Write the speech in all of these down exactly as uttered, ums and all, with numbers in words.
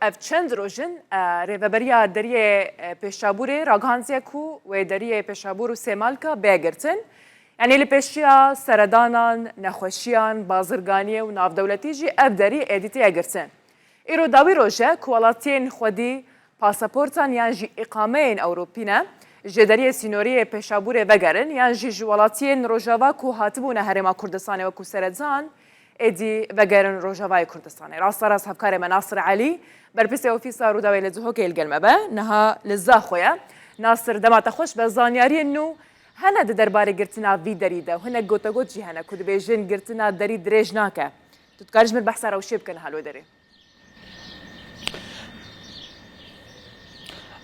Ev çend roj in, e, Rêveberiya Deriyê, e, Pêşabûrê ragihandiye ku wê deriyê Pêşabûr û Sêmalka bê girtin. Yanî li pêşiya seredanan, nexweşiyan, bazirganiyê û navdewletî jî ev derî êdî tê girtin. Îro dawî roj e ku welatiyên xwedî pasaportan yan jî îqameyên Ewropî ne, ji deriyê sînoriyê Pêşabûrê vegerin yan jî ji welatiyên Rojava ku hatibûne Herêma Kurdistanê wekû seredan, êdî vegerin Rojavayê Kurdistanê. Rasta rast hevkarê me Nasir Elî, berpirsê Ofîsa Rûdawê li Dihokê li gel me be, niha li Zaxo ye. Nasir, dema te xweş be, zanyariyên nû hene di derbarê girtina vî derî de û hinek gotegot jî hene ku dibêjin girtina derî dirêj nake. Tu dikarî ji min behsa rewşê bike niha li wê derê?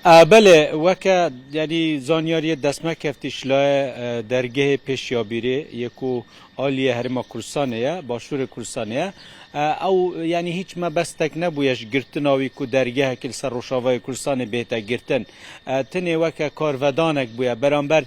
E, belê, weke, yanî, zanyariyê dest me keftî ji layê, e, dergehê pêşiyabîrê yê ku aliyê Herêma Kurdistanê ye, Başûrê Kurdistanê ye. E, ew, yanî, hîç mebestek nebûye ji girtina wî ku dergehekî li ser Rojavayê Kurdistanê bihête girtin. E, tenê weke karvedanek bûye. Beramber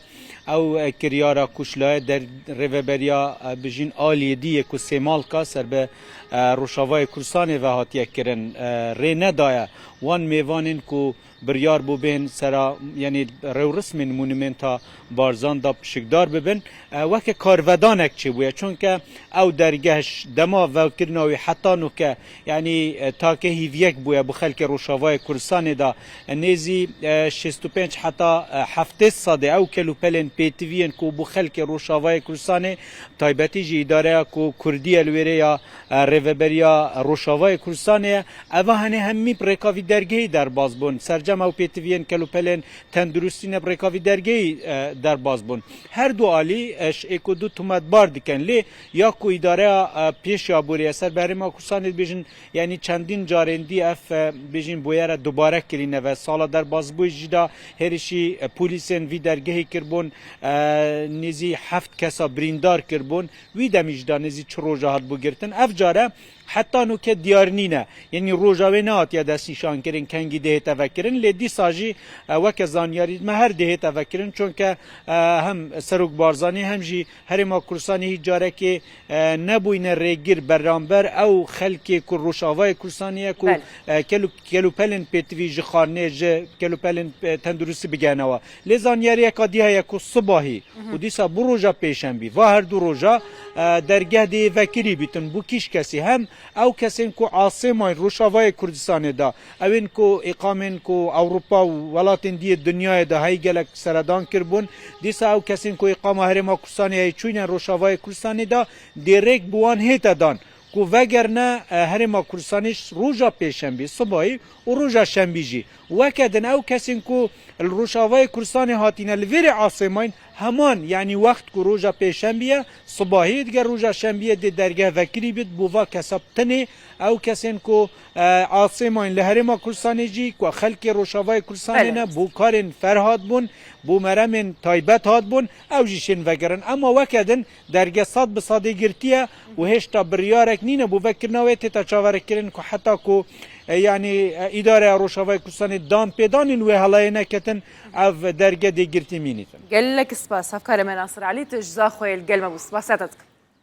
ew, e, kiryara ku ji layê der-, rêveberiya, e, bijîn aliyê dî yê ku Sêmalka ser bi, e, Rojavayê Kurdistanê ve hatiye kirin, e, rê nedaye wan mêvanên ku biryar bû bên sera, yanî rewrismên monumenta Barzan de pişikdar bibin, e, weke karvedanek çêbûye. Çunke ew dergeh ji dema vekirina wî heta nûke, yanî, e, take hîvyek bûye bi xelkê Rojavayê Kurdistanê de. E, nêzî, e, şêst û pênc heta, e, heftê sedê ew kelûpelên pêtiviyên ku bi xelkê Rojavayê Kurdistanê, taybetî jî îdareya ku Kurdî ye li wêrê ya, e, rêveberiya Rojavayê Kurdistanê ye. Eva hene hemî bi rêka vî dergehî derbas bûn. Sercem ew pêtiviyên kelûpelên tenduristî ne bi rêka vî dergehî, e, derbas bûn. Her du alî, e, ji ê ku du tometbar dikin. Lê ya ku îdareya, e, pêşiya borî ye ser bi Herêma Kurdistanê dibêjin, yanî çendîn carên dî ev, e, bêjin bûyere dubare kirîne ve. Sala derbasbûyî jî de hêrişî, e, polîsên vî dergehî kirbûn, e, nêzî heft kesa birîndar kirbûn. Wî demî jî de nêzî çi roja hatibû girtin. Ev care heta nûke diyar nîne. Yanî roja wê nehatiye destnîşankirin, kengî dihête vekirin. Lê dîsa jî, e, weke zanyarî me her dihête vekirin. Çunke, e, hem Serok Barzanî hem jî Herêma Kurdistanê hîç carekê, e, nebûyne rêgir beramber ew xelkê ku Rojavayê Kurdistanê ye ku, Belê. e, kelu-, kelûpelên pêtivî ji xanê, ji kelûpelên, e, tenduristî bigehnewa. Lê zanyariyeka dî heye ku sibahî û dîsa bi roja pêşembî, va her du roja, e, dergeh dê vekirî bîtin bo kîş kesî. Hem ew kesên ku asêmayên Rojavayê Kurdistanê de, ewên ku îqamên ku Ewropa û welatên dî yê dinyayê de hey gelek seredan kirbûn, dîsa ew kesên ku îqama Herêma Kurdistanê hey çûyne Rojavayê Kurdistanê de, dê rêk bi wan hête dan ku vegerine, e, Herêma Kurdistanê ji roja pêşembî sibahî û roja şembî jî. Weke din ew kesên ku li Rojavayê Kurdistanê hatine li vêrê asêmayîn heman, yanî wext ku roja pêşembî ye, sibahî dige roja şembiyê dê dergeh vekirî bit, bo va kesa tenê ew kesên ku, e, asêmayîn li Herêma Kurdistanê jî, ku xelkê Rojavayê Kurdistanê Belê. ne, bo karên ferhat bûn, bo meremên taybet hat bûn, ew jî şên vegerin. Ema weke din derge sed bi sedê girtiye û hêşta biryarek nîne bo vekirina wê tête çaverêkirin ku heta ku, e, yanî, e, îdareya Rojavayê Kurdistanê dan pêdanên wê helayê neketin, ev derge dê girtî mînîtin. Gelek spas, hevkarê me Nasir Elî, tu ji Zaxoyê li gel me bû. Spasiya te dikim.